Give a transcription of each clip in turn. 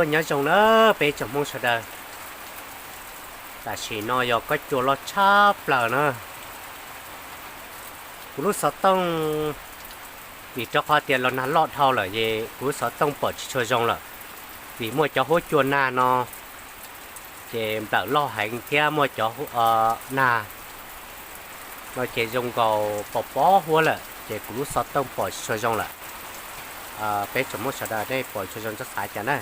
Nyob zoo na peb tsoom Hmoob sawv daws. Tam sim no yog kob cua loj tshaj plaws na. Kuv lub xov tooj, vim rau qhov tias los nag loj dhau lawm es kuv lub xov tooj pom tsis tshua zoo lawm. Vim muaj cov huab cua nag no ces nplawm loj heev thiab muaj cov nag no ces zoo nkaus pos pob huab lawm ces kuv lub xov tooj pom tsis tshua zoo lawm. Peb tsoom Hmoob sawv daws nej pom tsis tshua zoo txhob xav cas na.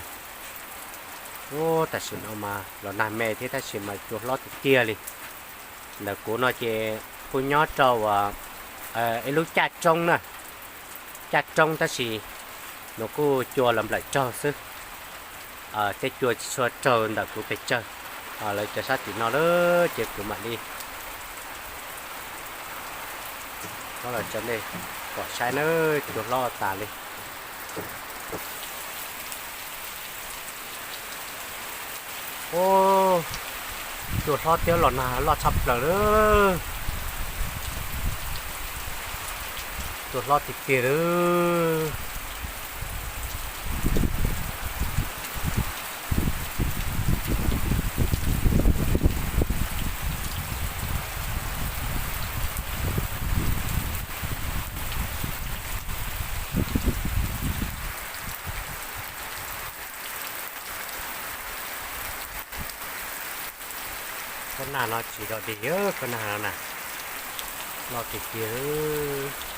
Ub, tam sim no mas los nag me thiab tab sis mas cua hlob tiag tiag li. Ntawm kuv no ces kuj nyob rau ib lub caj roob na, caj roob tab sis nws kuj cua los nplawm raug xwb. Tej cua tsis tshua raug ntawm kuv pes tsawg. Lawv cov sab tim no lawm ces kuv mam li muab los rau nej pom saib na, cua hlob tas li. Ub, cua hlob thiab los nag loj tshaj plaws lawm. Cua hlob tiag tiag lawm. Kob nag no tsis dog dig, kob nag no na, loj tiag tiag.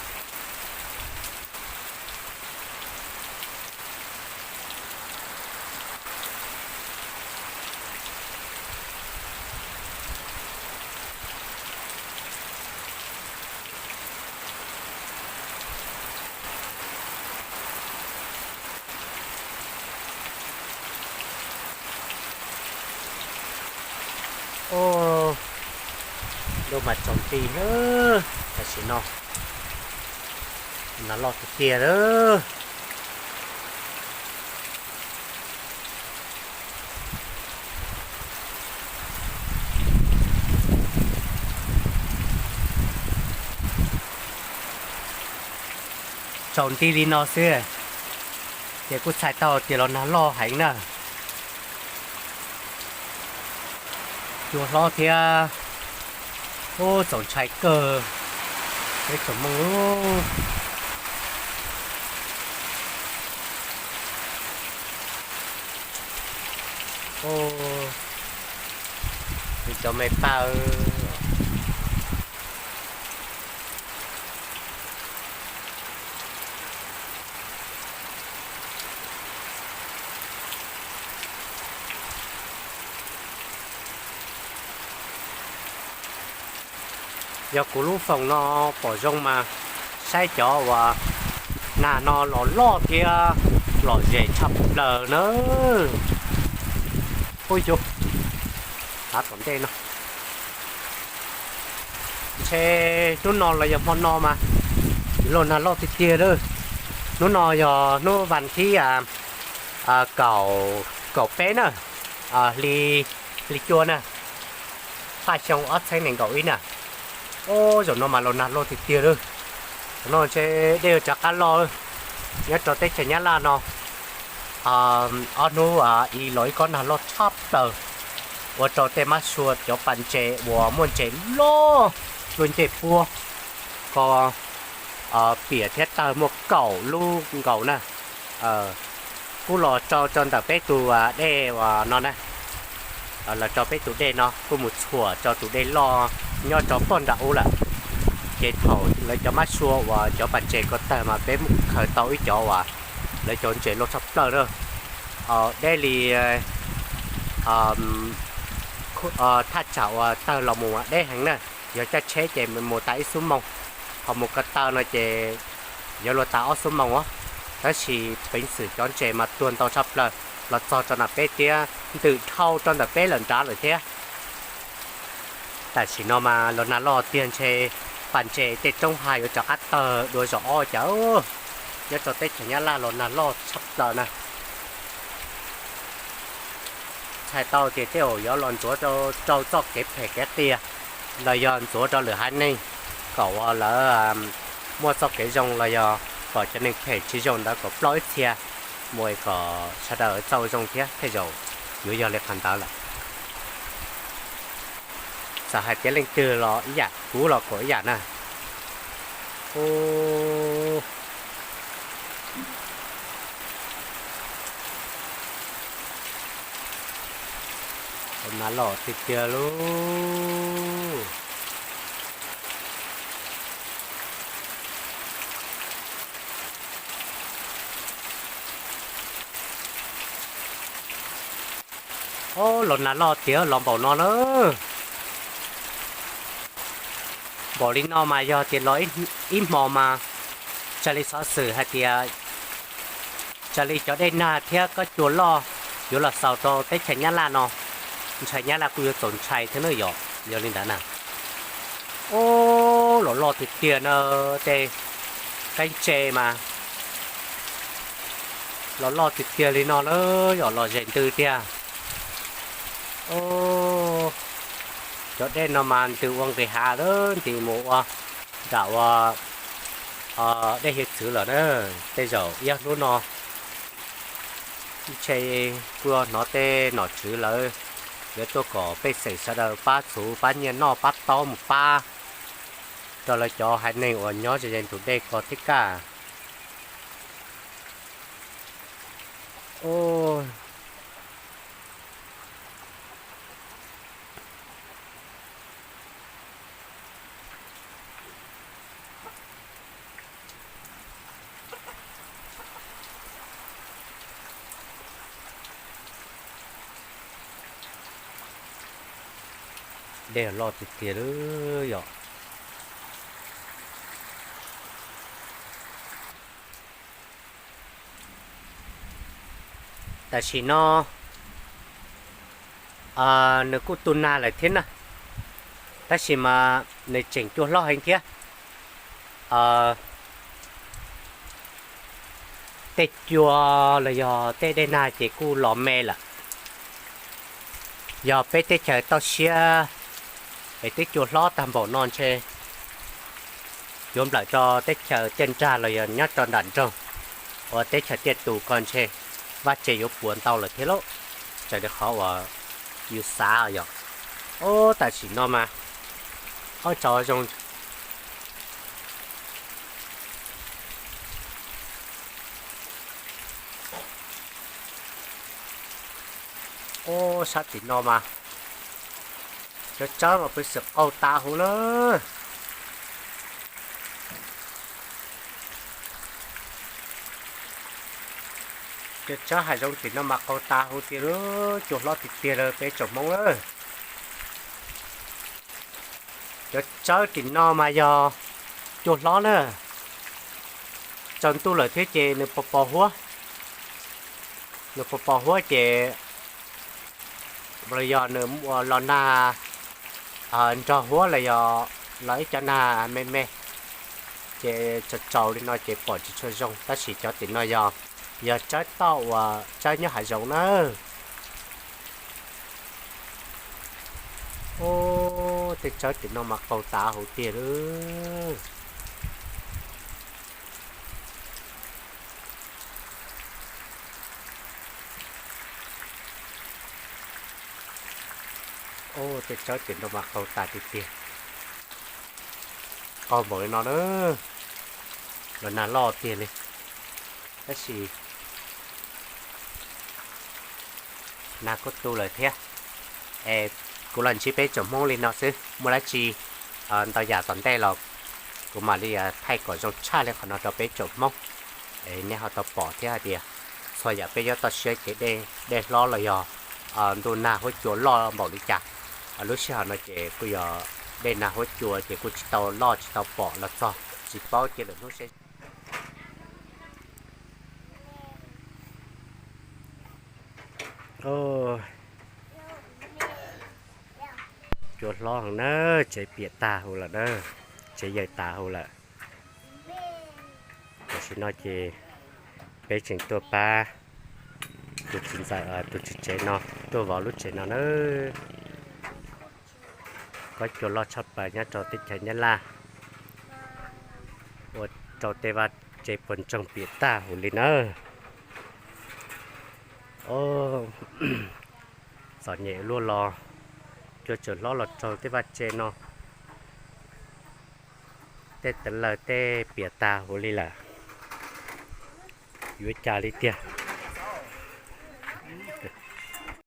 Ub, lub mas tsaus nti na, tam sim no nag loj tiag tiag lawm. Tsaus nti li no xwb ces kuj txhais tau tias los nag loj heev na. Cua hlob thiab. Ub, txaus ntshai kawg, peb tsoom Hmoob. Ub, cov me paj. Yog kuv lub foos no pom zoo mas saib cov uas nag no los loj thiab lom zem tshaj plaws na. Ub yuv, av tom ntej no. Ntshe hnub no los yog hmo no mas yuav los nag loj tiag tiag lawm. Hnub no yog hnub vas thib kaum, kaum peb na, hli, hli cua na, thaj xyoo ob txhiab nees nkaum ib na. Ub, zaum no mas los nag loj tiag tiag lawm. Zaum no ntshe dej yuav rov qab loj. Nyob rau teb chaws Nyab Laj no, ob hnub ib los ib kob nag loj tshaj plaws, ua rau tej mab sua cov pas ntses uas muaj ntses loj, lub ncej puab ko, piam thiab tawg muaj kaum lub nkaus na. Kuj los rau rau ntawm peb tus dej uas no na, los rau peb tus dej no kuj mus txhuam rau tus dej loj nyob rau pog nram ub lawm. Ces thaum lawv cov mab sua uas cov pas ntses ko tawg mas peb mus khaws tau ib cov uas lawv cov ntses loj tshaj plaws na. Deb li thaj tsam uas tawg los mus deb heev na, yog caij tsheb ces mus tas ib xuab moos, ho mus ko taw no ces yuav luag tas ob xuab moos os. Tab sis peev xwm cov ntses mas tuag ntau tshaj plaws, los txog rau nram peb thiab, ntws dhau rau ntawm peb lawm nrad lawm thiab. Tam sim no mas los nag loj tiag ntshe pas ntses tej roob hais yuav rov qab tawg dua zaum ob cas. Nyob rau teb chaws Nyab Laj los nag loj tshaj plaws na. Txhais tau tias tej zaum yuav los ntxuav rau txoj kev phem kev qias, los yog ntxuav rau lwm haiv neeg kom uas lawv muaj txoj kev zoo, los yog kom cov neeg phem tsis zoo ntawd kom ploj ib txhia. Muaj kom sawv daws txaus zoo thiab tej zaum yuav yog li qhov ntawd lawm. Txawm hais tias leej twg los ib yam, kuv los kuj ib yam na. Ub, nas loj tiag tiag lauj. Ub, los nas loj tiag los npaum no na. Npaum li no mas yog tias los ib hmo mas, raws li xov xwm hais tias, raws li cov dej nag thiab kab cua loj yuav los xaus rau teb chaws Nyab Laj no, ntshai Nyab Laj kuj yuav txaus ntshai thiab na yom, yog li ntawd na. Ub, los loj tiag tiag na, tej qeeb tse mas los loj tiag tiag li no na, yog los ze ntws tiag. Ub, cov dej no mas ntws ua nqis hav lawm, nti mus ua nram ua dej hiav txwv lawm na. Tej zaum ib hnub no ntshe kuj hnov tej nom tswv lawv yuav tuaj kom pej xeem sawv daws pab txhuv pab nyiaj noj pab taub mus pab rau lawv cov haiv neeg uas nyob ze ze ntug dej ko thiab kaj. Dej loj tiag tiag lawm yom. Tam sim no nws kuj tu nag lawm thiab na, tab sis mas nws tseem cua hlob heev thiab. Tej cua los yog tej dej nag ces kuj los me lawm. Yog peb teb chaws toj siab es twb cua hlob tag npaum no ntshe yuav nplawm rau teb chaws tiaj nrag los yog nyob rau nram nroog uas teb chaws tiaj tus ko ntshe vaj tse yuav puas ntau lawm thiab lauj, raws li qhov uas yus xav yom. Ub, tam sim no mas ua tsaug zoo. Ub, sab tim no mas cov tsawb mas pw xwm qaug tas huv lawm. Cov tsawb hav zoov tim no mas qaug tas huv tiag lawm, cua hlob tiag tiag lawm peb tsoom Hmoob lawm. Cov tsawb tim no mas yog cua hlob na, tsaus ntuj lawm thiab ces nws pos pos huab, nws pos pos huab ces los yog nws ua los nag nrog huab los yog los ib co nag me me, ces tsaus tsaus li no ces pom tsis tshua zoo, tab sis cov tim no yog, yog tsawb toj uas tsawb nyob hav zoov na. Ub, tej tsawb tim no mas qaug tas huv tiag lawm. Ub, tej tsawb tim no mas qaug tas tiag tiag. Qaug npaum li no na, los nag loj tiag li. Tab sis nag kuj tu lawm thiab. Es kuv los ntsib peb tsoom Hmoob li no xwb, muaj dab tsi ntau yam tom ntej los kuv mam li thaij kom zoo tshaj li qhov no rau peb tsoom Hmoob. Es nej ho tau pom thiab hais tias txhua yam peb nyob toj siab ces dej hlob los yog ntuj nag huab cua loj npaum li cas. Lub sij hawm no ces kuj yog dej nag huab cua ces kuj tsis tau loj tsis tau pom los txog, tsis paub cia lwm hnub seb. Cua hlob heev na, tsev piam tag huv lawm na, tsev yaws tas huv lawm. Tam sim no ces peb tseem tuaj pab tus txiv ntxawm tus tswv tsev no tuaj vov lub tsev no na. Kob cua loj tshaj plaws nyob rau teb chaws Nyab Laj, ua rau tej vaj tsev puas ntsoog piam tag huv li nawb. Txom nyem luaj los, cua tseem hlob los raug tej vaj tse no, tej tawv lawg tej piam tag huv li lawm. Yuav cas li tiag?